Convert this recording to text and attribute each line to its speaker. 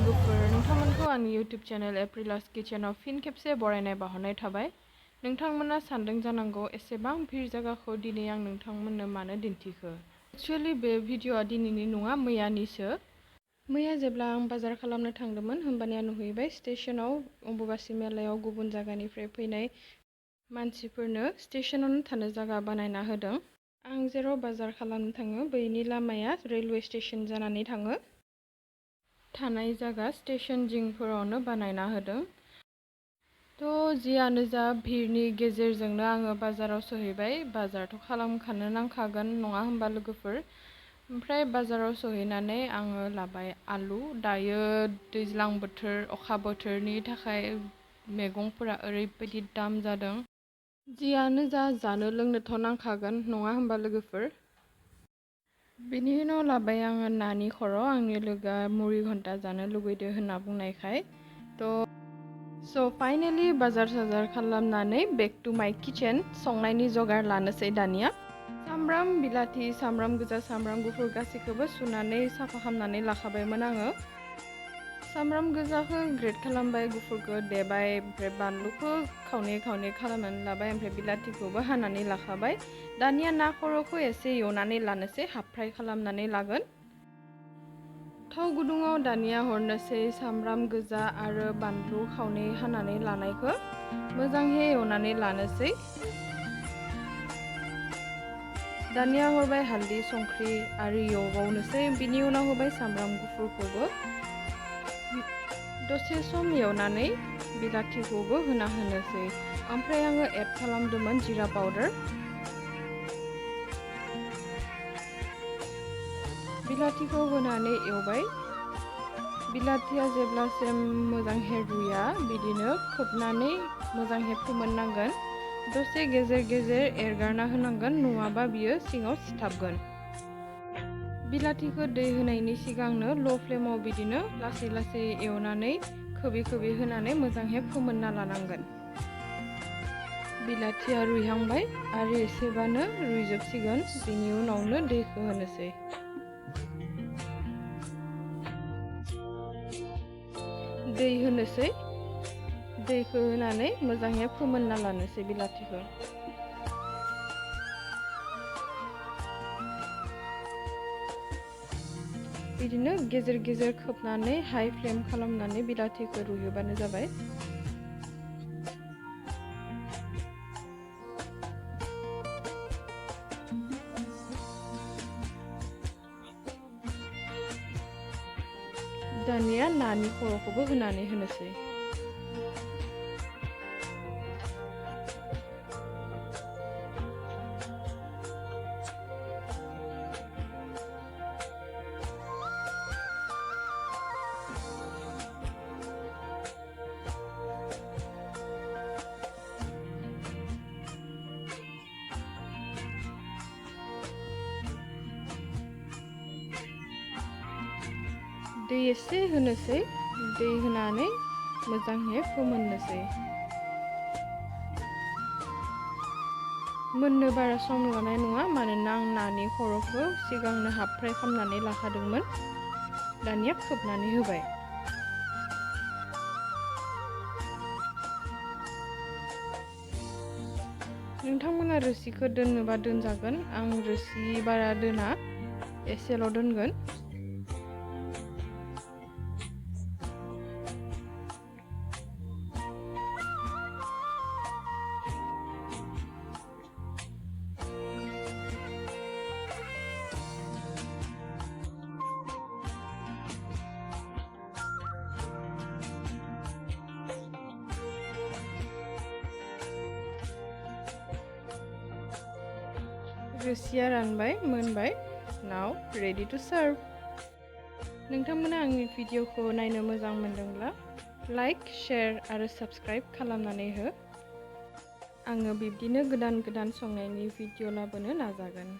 Speaker 1: लोगोफोर नोंथांमोनखौ आंनि YouTube channel एप्रिलास किचेनाव फिन खेबसे बरायनाय बावहरनाय थाबाय। नोंथांमोना सानदों जानांगौ एसेबां भिर जायगाखौ दिनै आं नोंथांमोननो मानो दिन्थिखो। एक्चुअली बे भिडिअ'आ दिनैनि नङा मैयानिसो। मैया जेब्ला आं बाजार खालामनो थांदोंमोन होमबानिया नुहैबाय स्टेशनाव अम्बुबासि मेलायाव गुबुन जायगानिफ्राय फैनाय मानसिफोरनो स्टेशनावनो थानो जायगा बानायना होदों। आं जेराव बाजार खालामनो थाङो बैनि लामाया रेलवे स्टेशन जानानै थाङो। थानाय जायगा स्टेशन जिंफोरावनो बानायना होदों। जियानो जा भिरनि गेजेरजोंनो आङो बाजाराव सहैबाय। बाजारथ' खालामखानो नांखागोन नङा होमबा लोगोफोर। ओमफ्राय बाजाराव सहैनानै आङो लाबाय आलु। दायो दैज्लां बोथोर अखा बोथोरनि थाखाय मैगंफोरा ओरैबायदि दाम जादों। जियानो जा जानो लोंनोथ' नांखागोन नङा होमबा लोगोफोर। बेनि उनाव लाबाय आङो नानि खर'। आंनि लोगोआ मुरि घन्टा जानो लुगैदो होनना बुंनायखाय फाइनेलि बाजार साजार खालामनानै बेक टु माय किचेन संनायनि जगार लानोसै दानिया। सामब्राम बिलाथि, सामब्राम गोजा, सामब्राम गुफुर गासैखौबो सुनानै साफा खालामनानै लाखाबायमोन आङो। सामब्राम गोजाखौ ग्रेट खालामबाय, गुफुरखौ देबाय, ओमफ्राय बानलुखौ खावनै खावनै खालामनानै लाबाय, ओमफ्राय बिलाथिखौबो हानानै लाखाबाय। दानिया ना खर'खौ एसे एवनानै लानोसै, हाफ फ्राय खालामनानै लागोन। थाव गुदुङाव दानिया हरनोसै सामब्राम गोजा आरो बानलु खावनै हानानै लानायखौ मोजाङै एवनानै लानोसै। दानिया हरबाय हालदै संख्रि आरो एवबावनोसै। बिनि उनाव होबाय सामब्राम गुफुरखौबो दसे सम एवनानै बिलाथिखौबो होना होनोसै। ओमफ्राय आङो एड खालामदोंमोन जिरा पाउडार। बिलाथिखौ होनानै एवबाय। बिलाथिया जेब्लासिम मोजाङै रुया बिदिनो खोबनानै मोजाङै फोमोननांगोन। दसे गेजेर गेजेर एरगारना होनांगोन नङाबा बियो सिङाव सिथाबगोन। बिलाथिखौ दै होनायनि सिगांनो ल' फ्लेमाव बिदिनो लासै लासै एवनानै खोबै खोबै होनानै मोजाङै फोमोनना लानांगोन। बिलाथिया रुइहांबाय आरो एसेबानो रुइजोबसिगोन। बिनि उनावनो दैखौ होनोसै। दै होनोसै। दैखौ होनानै मोजाङै फोमोनना लानोसै बिलाथिखौ। बिदिनो गेजेर गेजेर खोबनानै हाइ फ्लेम खालामनानै बिलाथिखौ रुहोबानो जाबाय। दानिया नानि खर'खौबो होनानै होनोसै। दै एसे होनोसै। दै होनानै मोजाङै फोमोननोसै। मोननो बारा सम लानाय नङा मानोना आं नानि खर'खौ सिगांनो हाफ फ्राय खालामनानै लाखादोंमोन। दानिया खोबनानै होबाय। नोंथांमोना रोसिखौ दोननोबा दोनजागोन। आं रोसि बारा दोना, एसेल' दोनगोन। रोसिया रानबाय, मोनबाय। नाउ रेडि टु सार्भ। नोंथांमोना आंनि भिडिअखौ नायनो मोजां मोनदोंब्ला लाइक, शेयार आरो साबस्क्राइब खालामनानै हो। आङो बिब्दिनो गोदान गोदान संनायनि भिडिअ लाबोनो नाजागोन।